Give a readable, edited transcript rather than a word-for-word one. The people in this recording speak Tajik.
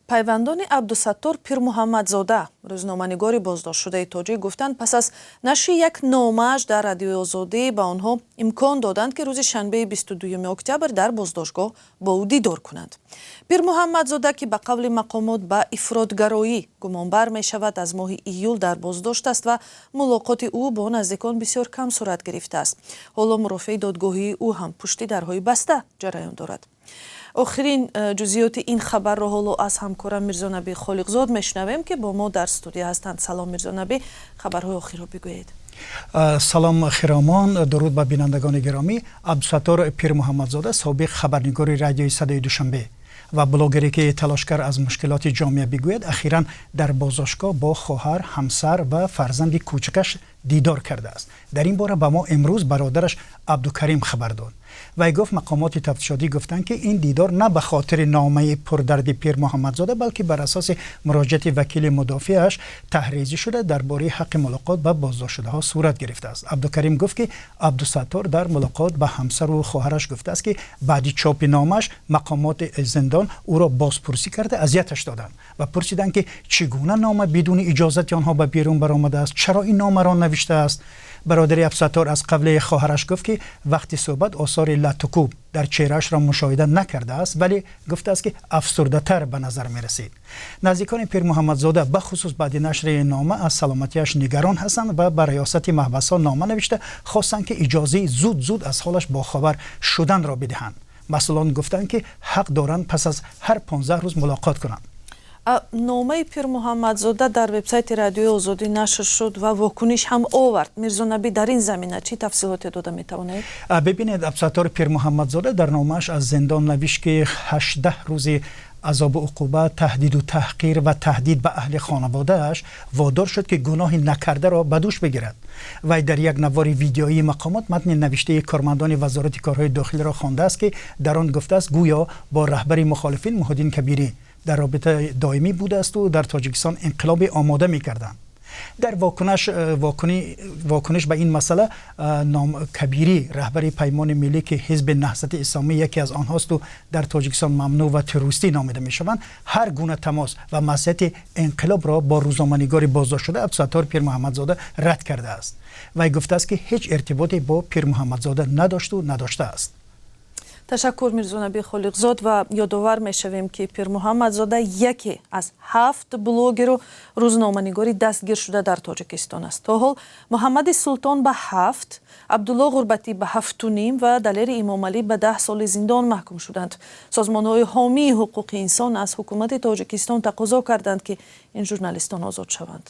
Пайвандони Абдусаттор Пирмуҳаммадзода, рӯзноманигори боздоштшудаи тоҷик, гуфтанд, пас аз нашри як номааш дар Радиои Озодӣ ба онҳо имкон доданд, ки рӯзи шанбеи 22 октябр дар боздоштгоҳ бо ӯ дидор кунанд. Пирмуҳаммадзода, ки ба қавли мақомот ба ифротгароӣ гумонбар мешавад, аз моҳи июл дар боздошт аст ва мулоқоти ӯ бо наздикон бисёр кам сурат гирифтааст. Ҳоло мурофиаи додгоҳии ӯ ҳам пушти дарҳои баста ҷараён дорад. Охирин ҷузъиёти ин хабарро ҳоло аз ҳамкорам Мирзонаби Холиқзод мешунавем, ки бо мо дар студия ҳастанд. Салом, Мирзонаби, хабарҳои охирро бигӯед. Салом, Хиромон, дуруд ба бинандагони гиромӣ. Абдусаттор Пирмуҳаммадзода, собиқ хабарнигори Радиои Садои Душанбе ва блогере, ки талош кард аз мушкилоти ҷомеа бигӯяд, ахиран дар боздоштгоҳ бо хоҳар, ҳамсар ва фарзанди кӯчакаш дидор кардааст. Дар ин бора ба мо имрӯз бародараш Абдукарим хабар дод. Вай гуфт, мақомоти тафтишотӣ гуфтанд, ки ин дидор на ба хотири номаи пурдарди Пирмуҳаммадзода, балки бар асоси муроҷиати вакили мудофиаш тарҳрезӣ шуда дар бораи ҳаққи мулоқот ба боздоштшудаҳо сурат гирифтааст. Абдукарим гуфт, ки Абдусаттор дар мулоқот ба ҳамсару хоҳараш гуфтааст, ки баъди чопи номааш мақомоти зиндон ӯро бозпурсӣ карда, азияташ доданд ва пурсиданд, ки чӣ гуна нома бидуни иҷозати онҳо ба берун баромадааст, чаро ин номаро навиштааст. Бародари Абдусаттор аз қавли хоҳараш гуфт, ки вақти суҳбат осори латтукӯб дар чеҳраашро мушоҳида накардааст, вале гуфтааст, ки афсурдатар ба назар мерасид. Наздикони Пирмуҳаммадзода, бахусус баъди нашри нома, аз саломатиаш нигарон ҳастанд ва ба риёсати маҳбасҳо нома навишта хостанд, ки иҷозаи зуд зуд аз ҳолаш бохабар шуданро бидиҳанд. Масъулон гуфтанд, ки ҳақ доранд пас аз ҳар 15 рӯз мулоқот кунанд. Номаи Пирмуҳаммадзода дар вебсайти Радиои Озодӣ нашр шуд ва вокуниш ҳам овард. Мирзонаби, дар ин замина чӣ тафсилоте дода метавонед? Бибинед, Абдусаттор Пирмуҳаммадзода дар номааш аз зиндон навишт, ки 18 рӯзи азобу уқубат, таҳдиду таҳқир ва таҳдид ба аҳли хонаводааш водор шуд, ки гуноҳи накардаро ба дӯш бигирад. Вай дар як навори видеоии мақомот матни навиштаи кормандони Вазорати корҳои дохилиро хондааст, ки дар он гуфтааст, гӯё бо раҳбари мухолифин Муҳиддин Кабирӣ дар робитаи доимӣ будаасту дар Тоҷикистон инқилобе омода мекарданд. Дар вокуниш ба ин масъала ном Кабирӣ, раҳбари Паймони Миллӣ, ки Ҳизби Наҳзати Исломӣ яке аз онҳосту дар Тоҷикистон мамнӯъ ва террористӣ номида мешаванд, ҳар гуна тамос ва маслиҳати инқилобро бо рӯзноманигори боздоштшуда Абдусаттор Пирмуҳаммадзода рад кардааст. Вай гуфтааст, ки ҳеҷ иртиботе бо Пирмуҳаммадзода надошту надоштааст. Ташаккур, Мирзонаби Холиқзод. Ва ёдовар мешавем, ки Пирмуҳаммадзода яке аз ҳафт блогеру рӯзноманигори дастгиршуда дар Тоҷикистон аст. То ҳол Муҳаммади Султон ба 7, Абдулло Ғурбатӣ ба 7,5 ва Далери Имомалӣ ба 10 соли зиндон маҳкум шуданд. Созмонҳои ҳомии ҳуқуқи инсон аз ҳукумати Тоҷикистон тақозо карданд, ки ин журналистон озод шаванд.